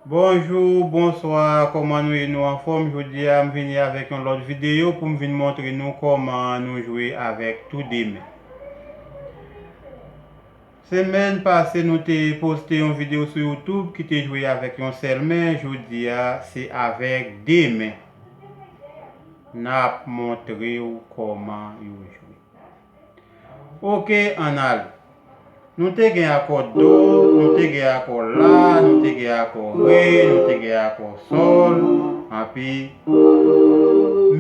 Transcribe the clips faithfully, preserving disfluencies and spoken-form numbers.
Bonjou, bonswa, kòman nou ye? Nou anfòm? Jodi a, m vini avèk yon lòt videyo pou m vin montre nou kòman nou jwe avèk tou de men. Semèn pase, nou te poste yon videyo sou YouTube ki te jwe avèk yon sèl men. Jodi a, se avèk de men. N ap montre w kòman yo jwe. Oke, ann ale. Nou te gen akò do, nou te gen akò la, nou te gen akò re, nou te gen akò sòl, anpi.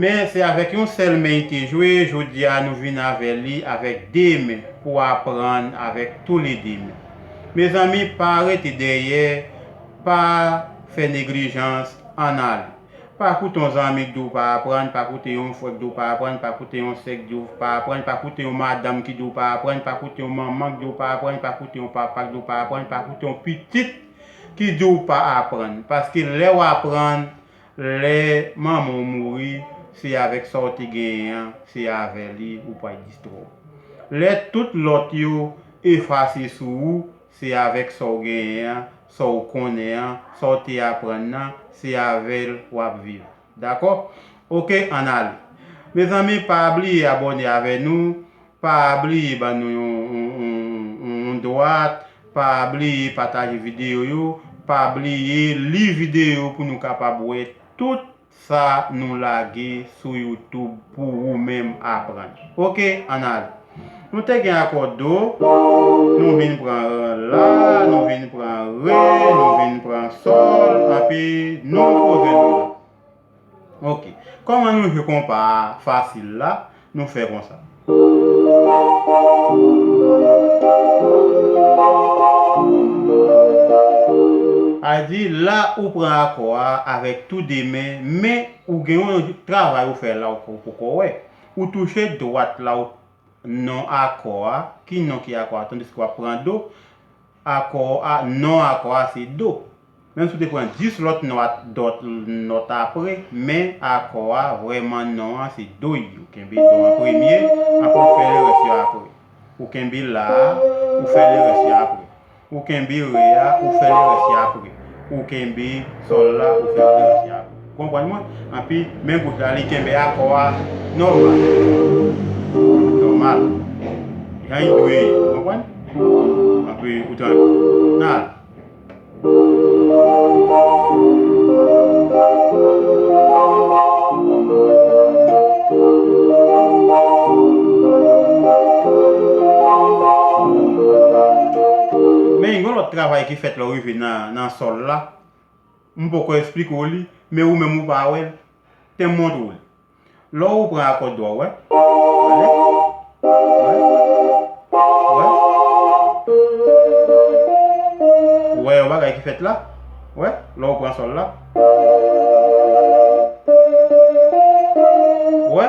Men se avèk yon sèl men li te jwe, jodi a nou vin avè li avèk de men pou aprann avèk toulede men. Mezanmi, pa rete dèyè, pa fè neglijans, ann ale. Pa koute yon zanmi k di w pa aprann, pa koute yon frè k di w pa aprann, pa koute yon sè k di w pa aprann, pa koute yon madanm ki di w pa aprann, pa koute yon manman k di w pa aprann, pa koute yon papa k di w pa aprann, pa koute yon pitit ki di w pa aprann. Paske lè w aprann, lè manman w mouri, se avèk sa w te genyen an, se avè li ou pral distrè w. Lè tout lòt yo efase sou ou, se avèk sa w genyen an, sa w konnen an, sa w te aprann nan, se avè l w ap viv. Dakò? Oke, ann ale. Mezanmi, pa bliye abòne avè nou, pa bliye ban nou yon, yon, yon, yon, yon dwat, pa bliye pataje videyo yo, pa bliye li videyo pou nou kapab wè tout sa nou lage sou YouTube pou ou menm aprann. Oke, ann ale. Nou te gen akò do, nou vin pran la, nou vin pran re, nou vin pran sòl, anpi nou poze nou la. Oke. Kòman nou jwe konpa a fasil la? Nou fè konsa. A di, la ou pran akò a avèk tou de men, men ou gen yon travay ou fè la ou poko wè. Ou touche dwat la, ou non akò a. Ki non ki akò a? Tandiske w ap pran do, akò a, non akò a se do. Menm si w te pran dis lòt nòt, dòt nòt apre, men akò a, vrèman non an se do li. Ou kenbe do an premye, apre ou fè lerès yo apre. Ou kenbe la a, ou fè lerès yo apre. Ou kenbe re a, ou fè lerès yo apre. Ou kenbe sòl la, ou fè lerès yo apre. Ou konprann mwen? Anpi, men goch la, li kenbe akò a nòmal. Nòmal. Jan li dwe ye, ou konprann? Anpi, ou tranke. Nan. Men gen yon lòt travay ki fèt lè w rive nan, nan sòl la. M poko eksplike w li, men ou menm ou pa wè l. Te m montre w li. Lè w pran akò dwa, w wè. Gade. W wè. W wè. W wè yon bagay ki fèt la. W wè. Lè w pran sòl la. W wè.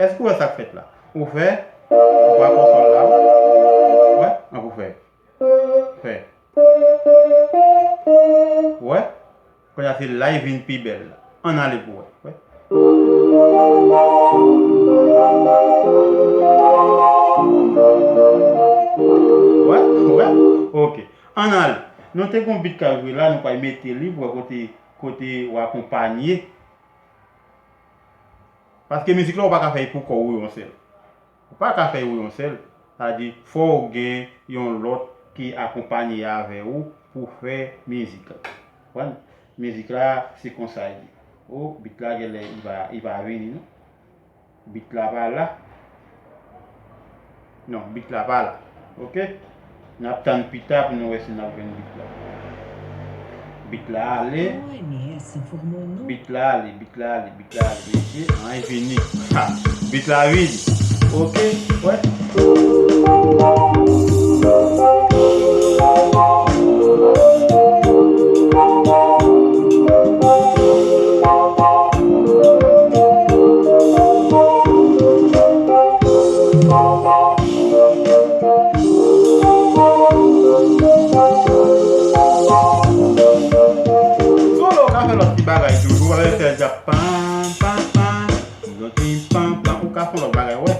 Èske w wè sa k fèt la? Ou fè. Ou pran akò sòl la. W wè. Ann pou fè. Fè. W wè. Kounye a se la li vin pi bèl la. Ann ale pou wè. Wè. Wè, wè. Oke. Ann ale. Nou te gon bit k ap jwe la, nou pral mete li pou wè kote, kote w akonpanye. Paske mizik la, ou pa ka fè l pou kò w yon sèl. Ou pa ka fè yo yon sèl, sa di fò w gen yon lòt ki akonpanye avè w pou fè mizik la. Konprann? Mizik la, se konsa l ye. O, bit la genlè, li pa, li pa vini, non? Bit la pa la. Non, bit la pa la. Oke? N ap tann pita pou nou wè si n ap jwenn bit la. Bit la ale. Bit la ale, bit la ale, bit la ale, mesye. Anyen vini. Ha! Bit la vini. Oke, wè. Solo ka fè lòt ti bagay toujou, avè fè djap pam, pam, pam. Zòt pam, pam, ou ka fè lòt bagay, wè.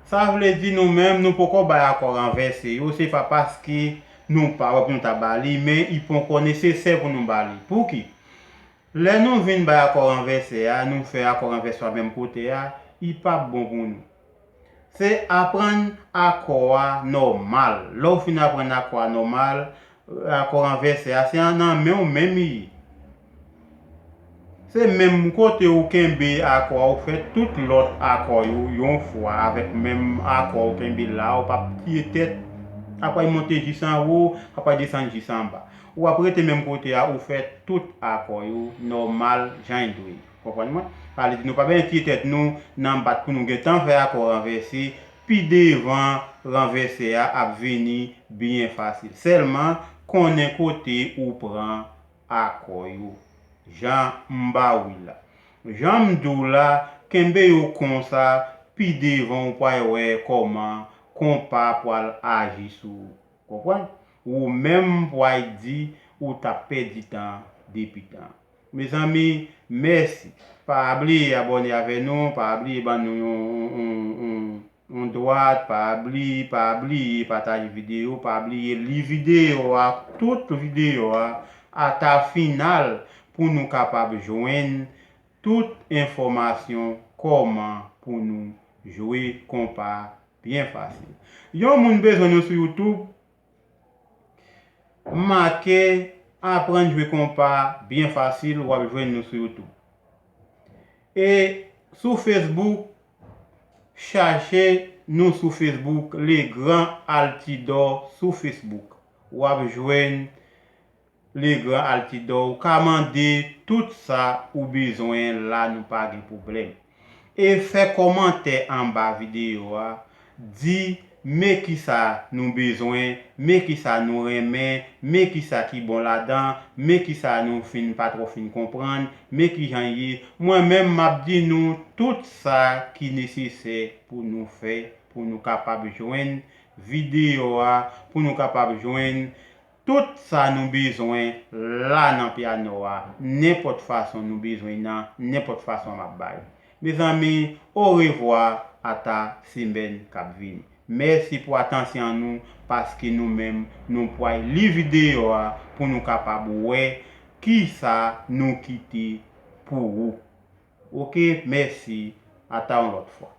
Sa vle di nou menm nou poko bay akò ranvèse yo, se pa paske nou pa wè pou nou ta ba li, men li poko nesesè pou nou ba li. Pouki? Lè nou vin bay akò ranvèse a, nou fè akò ranvèse a menm kote a, li p ap bon pou nou. Se aprann akò a nòmal. Lè w fin aprann akò a nòmal, akò ranvèse a, se nan men w menm li ye. Se menm kote ou kenbe akò a, ou fè tout lòt akò yo yon fwa avèk menm akò ou kenbe la, ou p ap tiye tèt, apre monte jis anwo, apre desann jis anba. Ou ap rete menm kote a, ou fè tout akò yo nòmal jan l dwe. Konprann mwen? Sa vle di nou pa bezwen tiye tèt nou nan bat pou nou gentan fè akò ranvèse, pi devan ranvèse a ap vini byen fasil. Sèlman konnen kote ou pran akò yo. Jan m ba w li la. Jan m di w la, kenbe yo konsa, pi devan ou pral wè kòman konpa pral aji sou ou. Konprann? Ou menm pral di ou t ap pèdi tan depi tan. Mezanmi, mèsi. Pa bliye abòne avè nou, pa bliye ban nou yon, yon, yon, yon dwat, pa bliye, pa bliye pataje videyo, pa bliye li videyo a, tout videyo a, ata final pou nou kapab jwenn tout enfòmasyon kòman pou nou jwe konpa byen fasil. Yon moun bezwen nou sou YouTube, make aprann jwe konpa byen fasil, w ap jwenn nou sou YouTube. E sou Facebook, chache nou sou Facebook, Legrand Altidor sou Facebook. W ap jwenn Legrand Altidor, ou ka mande tout sa ou bezwen la, nou pa gen pwoblèm. E fè kòmantè anba videyo a, di men kisa nou bezwen, men kisa nou renmen, men kisa ki bon ladan, men kisa nou fin pa twò fin konprann, men kijan l ye. Mwen menm m ap di nou tout sa ki nesesè pou nou fè, pou nou kapab jwenn videyo a, pou nou kapab jwenn tout sa nou bezwen la nan pyano a, nenpòt fason nou bezwen nan, nenpòt fason m ap bay. Mezanmi, orevwa, ata semèn k ap vini. Mèsi pou atansyon nou, paske nou menm, nou pral li videyo a pou nou kapab wè kisa nou kite pou ou. Oke, mèsi, ata yon lòt fwa.